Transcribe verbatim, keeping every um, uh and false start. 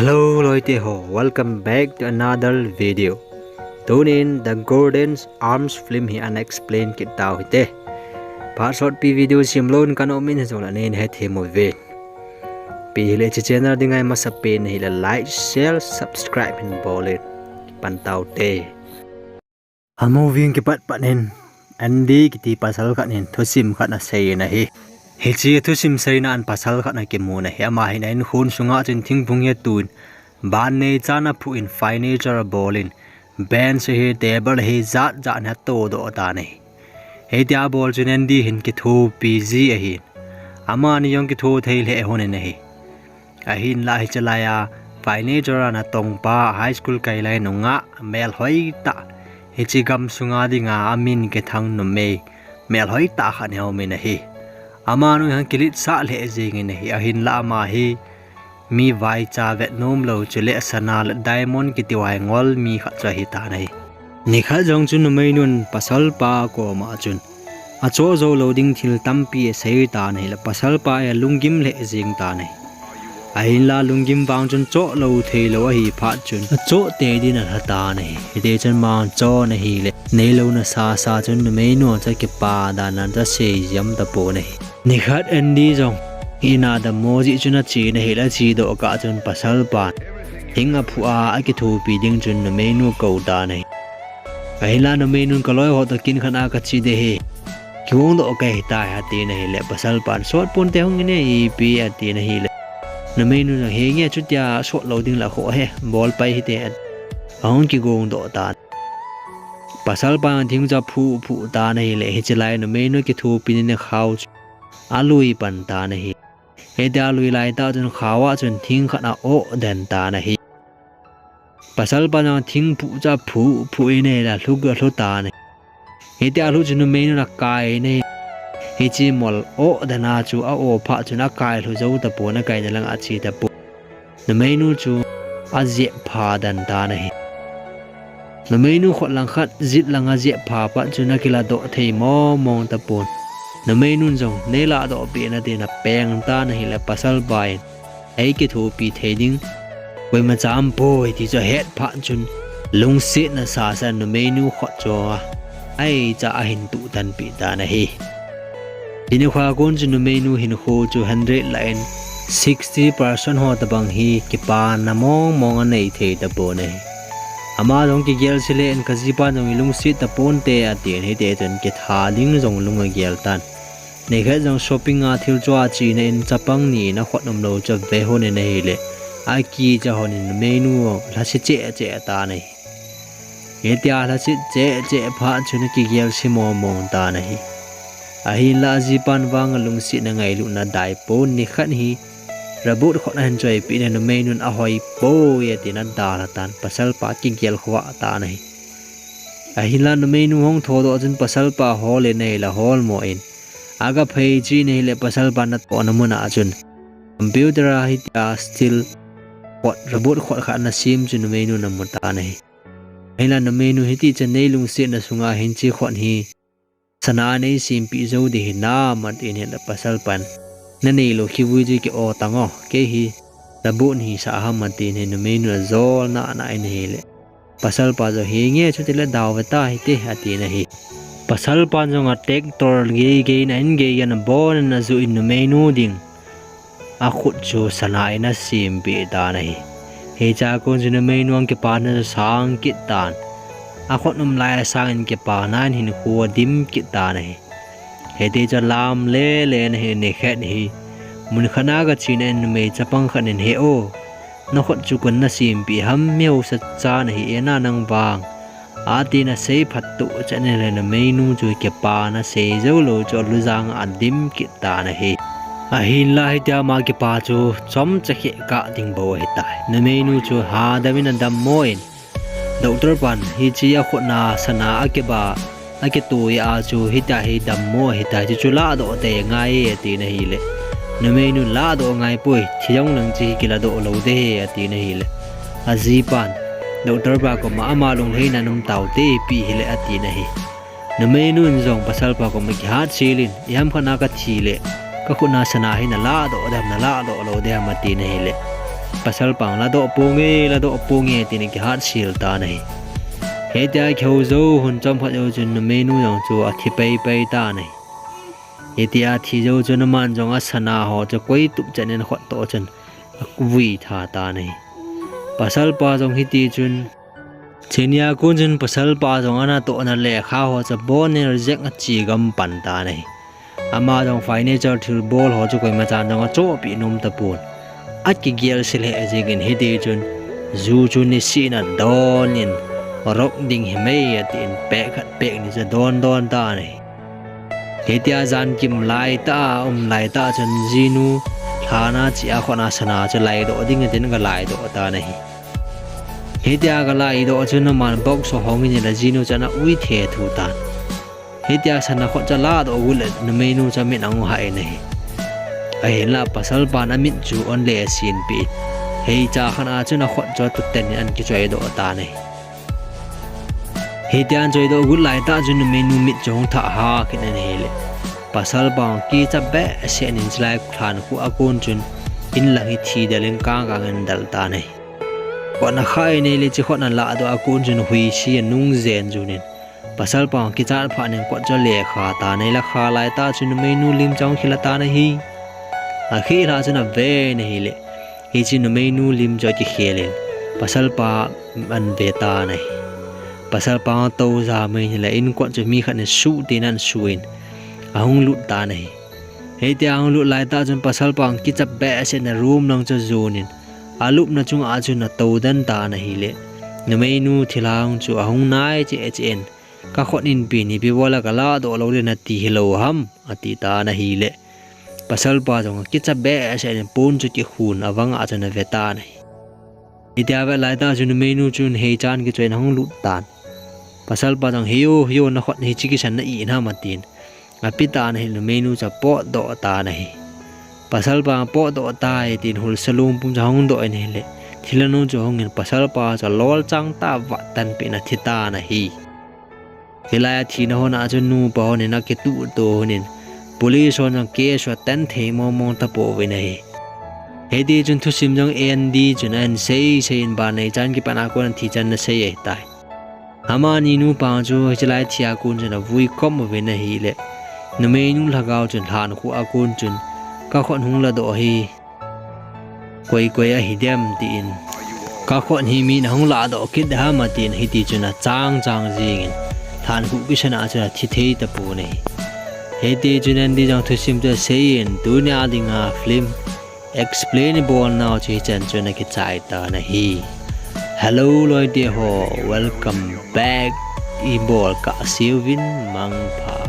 Hello loite ho, welcome back to another video. Tunin The Golden Arms film hi ana explain kit tau hite. Phat sotpi video semlou in kana um in, hijongle neihin hethem uve. Ipi hile hiche channel dinga imasapen ahile like, share, subscribe hin bol in. Pan taute. Amu vin kipat pat in, Andy kiti pasal khat in thusim khat asei in ahi. Hiche thusim seina a pasal khat ana kimun ahi. Ama hin a inkhon sunga chun thingphung hi atuin, ban neichan aphuh in, furniture abol in, bench hi, table hi, jat jat in atodoh tan ahi. Hitia abol chun Andy hin kithopi ji ahin. Amani jong kitho thei lheh lhon in ahi. Ahinlah hiche laiya furniture a natongpa, high school kai lai nungah, melhoi tah, hiche gamsunga dinga amin kithang numei melhoi tah khat hi aumin ahi. Amanu jong kiletsah lheh jengin ahi. Ahinlah ama hi mi vaicha vetnom lou, chule sana le diamond kiti vaingol mi khat chu ahitan ahi. Nikhat jong chu numeinun pasalpa koma chun achoh joulou ding thil tampi aseitan ahile, pasalpa hi alunggim lheh jengtan ahi. Ahinlah lunggim vang chun choh lou theilou ahi phat chun achoh tei din alhatan ahi. Hitichun ama chon ahile, neilou nasa sa chun numeinu chu akipa dan a chu asei jam tapon ahi. Nikhat Andy jong in a dammo jeh chun achen ahile, achedoh kah chun pasalpan thing aphuh a akithopi ding chun numeinu akoutan ahi. Ahinlah numeinun, kaloi ho toh kin khat a kache ding ahi, kigongdoh kahitai, atin ahile, pasalpan sotponte, hung in e, ipi, atin ahile, numeinu jong henge, chutia sot lou ding la kho he, bolpai hite, ahung kigongdoh tan. Pasalpan thing chu aphuh phuh tan ahile, hiche lai numeinu kithopi ni khao chu alui pan tan ahi. Hitia alui laitah chun khao a chun thing khat a-oh den tan ahi. Pasalpan jong thing phuh chu aphuh phuh in ahile, alhu alhu tan ahi. Hitia alhu chun numeinun akai in ahi. Hiche mol oh den a chu a-oh phat chun akailhu jou tapon, akaina langa ache tapon. Numeinu chu ajep pha den tan ahi. Numeinu khut langkhat jet lang ajep pha phat chun akiladoh thei mong mong tapon. Numeinun jong, neiladoh peh in, atin apeng tan ahile, pasalpa in eikithopi thei ding koimacha aumpoi ti chu ahet phat chun, lungsetna sasa in numeinu khut chu a, aicha ahin tuh tanpeh tan ahi. Hiche nikhoa kon chun numeinu hinkho chu hundred lah in, sixty percent ho tobang hi kipana mong mong anei thei tapon ahi. Ama jong kigel sele in, kajipan jong ilungset taponte, atin, hitichun kitha ding jong lung agel tan. Nikhat jong shopping a thil chu achena in, chapang ni in akhut umlou chu ave lhon in ahile, akicha lhon in numeinu lhase cheh cheh tan ahi. Hitia lhase cheh cheh phat chun akigel se mong mong tan ahi. Ahinlah ajipan vang alungsetna ngailutna adaipon, nikhat hi robot khut ahin choipeh in, numeinun ahoi poi, atin adalha tan, pasalpa kigel khovah tan ahi. Ahinlah numeinu hung thodoh chun pasalpa hol in ahile, holmo in agaphei chen ahile, pasalpa natohna muna chun computer a hitia steel khut, robot khut khat ana sem chu numeinun amu tan ahi. Ahinlah numeinu, hitichun neilungsetna sunga hin hiche khut hi sana neisempeh jou ding hinam, atin ahile, pasalpan, naneilou khivui chu ki-oh tan o, kei hi robot hisah ham, atin ahi. Numeinu ajol nana in ahile, pasalpa jong, henge, chutile dauve tahite, atin ahi. Pasalpan jong a tractor gei gei in ahin gei in abon in ajoh in numeinu ding akhut chu sana in asempeh tan ahi. Hichea kon chun numeinu a kipana chu asang kit tan. Akhut um lai asang in kipana in hinkho adim kit tan ahi. Hitichun alam lele in ahi. Nikhat hi mun khat a gachena in numei chapang khat in, he o, nakhut chu koin nasempeh ham, mi hausa cha nahi e na nang vang, atin asei phattoh chan ahile, numeinu chu kipana sei joulou chu alujang adim kit tan ahi. Ahinlah hitia ama kipa chu chomcha kheh kah ding bou ahitai. Numeinu chu hadam in adammo in, doctor pan hiche akhut a sana akiba, akitoi a chu hitia hi dammo ahitai, chuchu lahdoh tei ngai e, atin ahile, numeinun, lahdoh ngaipoi, thi jong lang hiche hi kiladoh lou ding ahi, atin ahile, ajipan, doctor pa koma, ama lunglhaina um taute, ipi hile, atin ahi. Numeinun jong pasalpa koma kihatsel in, iham khat a kathi le kakhut a sana hi nalahdoh dem, nalahdoh lou dem, atin ahile, Pasal pa jong ladoh ponge, ladoh ponge tin akihat sil tan ahi. Hitia kihou jou hun chomkhat jou chun numeinu jong chu athi paipai tan ahi. Hitia athi jou chun aman jong asana ho chu koitup chan in akhut toh chun avui tha tan ahi. Pasal pa jong hiti chun, chuni a kon chun pasal pa jong anatohna lekha ho chu abon in reject achi gam pan tan ahi. Ama jong furniture thilbol ho chu koima chan jong achohpeh nom tapon. Akigel se lheh jeng in hiti chun, ju chu niseh in adon in, rok ding himai atin pek khat pek ni chu adon don tan ahi. Hitia jan kim laitah a um laitah chun jinu lhan a che a akhut a sana chu laidoh ding atin agalaidoh tan ahi. Hitia agalaidoh chun aman box ahong in la jinu chu ana ui thethu tan. Hitia sana khut chu aladoh got le numeinu chu amit ahung hah in ahi. Ahinla pasal pan amit chu ahin le sinpeh in, heicha khat a chun akhut chu atoh ten in ahin kichoidoh tan ahi. Hitia ahin choidoh got laitah chun numeinu mit chu ahung thah ha kit in ahile, pasal pa jong kicha behseh in chulai lhankhuh a kon chun in lang hi thi del in kang kang in adel tan ahi. Khut akhah in ahile, che khut alahdoh a kon chun huisi anung jen jun in, pasal pa jong kichat phat in kot chu alekha tan ahi. Alekha laitah chun numeinu lim chu ahung khel tan ahi. Akhel lhah chun ave in ahile, hiche numeinu lim chu akikhel in, pasal pa ahin ve tan ahi. Pasal pa jong atou jam in ahile, in kot chu mi khat in suh tin ahin suh in, ahung lut tan ahi. Hitia ahung lut laitah chun pasal pa jong kicha behseh in a room lang chu ajon in, alupna chunga chun atou den tan ahile, numeinu thilha chu ahung nai cheh cheh in, kakhut in ipi, ipi bol a kaladoh lou ding nati hilou ham, ati tan ahile, pasal pa jong akicha behseh in pon chu kikhun avang a chun ave tan ahi. Hitia ave laitah chun numeinu chun heichan kichoi in ahung lut tan. Pasal pa jong, "Hei o, hei o, nakhut hiche kisan na-ih nam?" atin. Ape tan ahile numeinu chu apotdoh tan ahi. Pasal pa apotdoh tai tin hulsa lungpum chu ahung doh in ahile, thilha nu chu ahung in pasal pa chu alolchang tah a vat tanpeh in athi tan ahi. Hilai a thina hon a chun nupa hon in akituhto hon in, police hon jong case chu atan thei mong mong tapouvin ahi. Hiti chun thusim jong Andy chun ahin sei sei in, vannei chan kipat a kon athi chan ana sei ahitai. Amani nupa chu hichelai thi a kon chun avui khom uvin ahile, numeinu lhagao chun lhankhuh a kon chun, "Kakhut hung ladoh hi koi koi ahi dem?" tin, "Kakhut hi min ahung ladoh kit ham?" atin, hiti chun achang chang jeng in, lhankhuh kisan a chun athi thei tapon ahi. Hiti chun Andy jong thusim chu asei in, tunia dinga film explain ibol nau chu hichan chun akichai tan ahi. Hello loite ho, welcome back. Ibol kahseuvin mangpha.